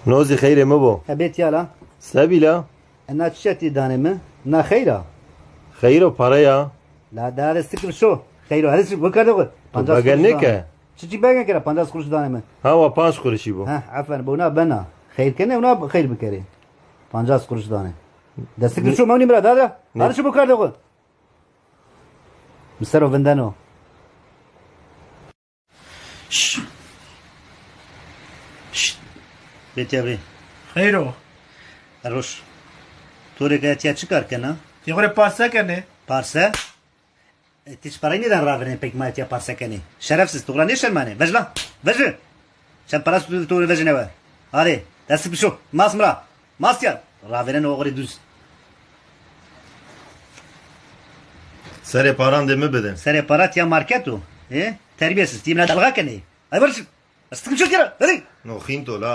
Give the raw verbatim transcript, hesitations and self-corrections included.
No zî xeyrê mi bo. Ebê tîya la. Sebî la? Ena çi şetî danê mi? Na xeyr a? Xeyr o, pare ya. La dare sikir şo. Xeyr o, herî şi bikerde xo. Pancas kuruş dane. Çiçî begen kera, pancas kuruş dane mi? Ha, wa panc kuruşî bo. Ha, aferin, bona bena. Xeyr kene, ona xeyr bikerê. Pancas kuruş dane. Destik şo, mevnî bira, dare. Dare şi bikerde xo. Mi ser o vindeno. Şşt. Şşt. Bê tîya bê. Xeyr o. Eroş. To rê ke etîya çi kar kena? Tîya xo rê parse kenê. Parse? E, ti çi parayî nêdan ravêrên pek ma etîya parse kenê. Şerefsiz, to ra nêşermanê. Vej la. Vejî. Çend para tu, tu vejine we. Hadi, destî pişo. Mas mi ra. Mas ya. Ravêreno oxirê duz. Serê paran de mi bide. Serê para tiya market o. E? Terbiyesiz. Ti mina dalga kenê. Ay barış. Destî pişo kira. Hadi. No xînto la.